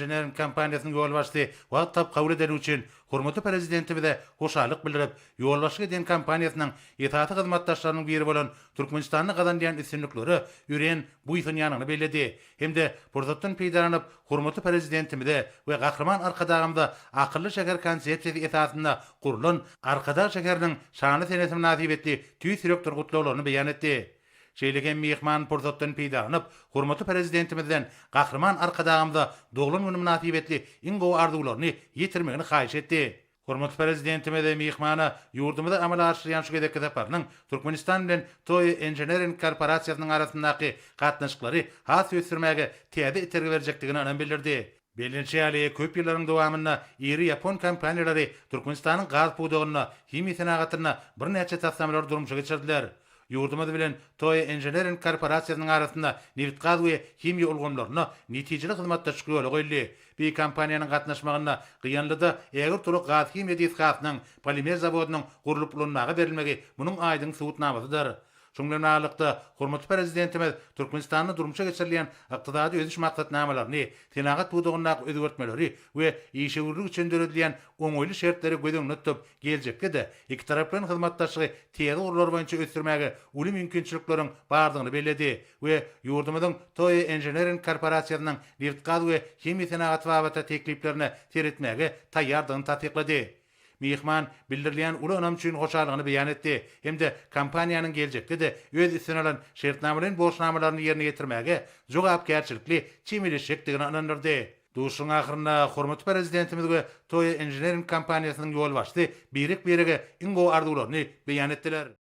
Engineering kompaniýasynyň ýolbaşçysy wagt tapyp kabul edeni üçin hormatly Prezidentimize hoşallyk bildirip, ýolbaşçylyk edýän kompaniýasynyň esasy hyzmatdaşlarynyň biri bolan Türkmenistanda gazanylýan üstünliklere örän buýsanýanyny belledi hem-de pursatdan peýdalanyp, hormatly Prezidentimize we Gahryman Arkadagymyza akylly şäher konsepsiýasy esasynda gurlan Arkadag şäheriniň şanly senesi mynasybetli tüýs ýürekden gutlaglaryny beýan etdi. Şeýle hem myhman pursatdan peýdalanyp, hormatly Prezidentimizden Gahryman Arkadagymyza doglan güni mynasybetli iň gowy arzuwlaryny ýetirmegini haýyş etdi. Hormatly Prezidentimiz myhmana ýurdumyza amala aşyrýan şu gezekki saparynyň Türkmenistan bilen Toyo Engineering korporasiýasynyň arasyndaky gatnaşyklary has ösdürmäge täze itergi berjekdigine ynam bildirdi. Bellenişi ýaly, köp ýyllaryň dowamynda iri ýapon kompaniýalary Türkmenistanyň gaz pudagynda, himiýa senagatynda birnäçe taslamalary durmuşa geçirdiler. Ýurdumyz bilen Toyo Engineering korporasiýasynyň arasynda nebitgaz we himiýa ulgamlarynda netijeli hyzmatdaşlyk ýola goýuldy. Bu kompaniýanyň gatnaşmagynda Gyýanlyda ägirt uly gaz-himiýa desgasynyň, polimer zawodynyň gurlup ulanmaga berilmegi munuň aýdyň subutnamasydyr. Şunuň bilen baglylykda, hormatly Prezidentimiz Türkmenistanda durmuşa geçirilýän ykdysady ösüş maksatnamalaryny, senagat pudagyndaky özgertmeleri we işewürlik üçin döredilýän oňaýly şertleri göz öňünde tutup, geljekde-de ikitaraplaýyn hyzmatdaşlygy täze ugurlar boýunça ösdürmäge uly mümkinçilikleriň bardygyny belledi we ýurdumyzyň Toyo Engineering korporasiýasynyň nebitgaz we himiýa senagaty babatda tekliplerine seretmäge taýýardygyny tassyklady. Myhman bildirilýän uly ynam üçin hoşallygyny beýan etdi hem-de kompaniýanyň geljekde-de öz üstüne alan şertnamalaýyn borçnamalaryny ýerine ýetirmäge jogapkärçilikli çemeleşjekdigine ynandyrdy. Duşuşygyň ahyrynda hormatly Prezidentimiz we Toyo Engineering kompaniýasynyň ýolbaşçysy birek-birege iň gowy arzuwlaryny beýan etdiler.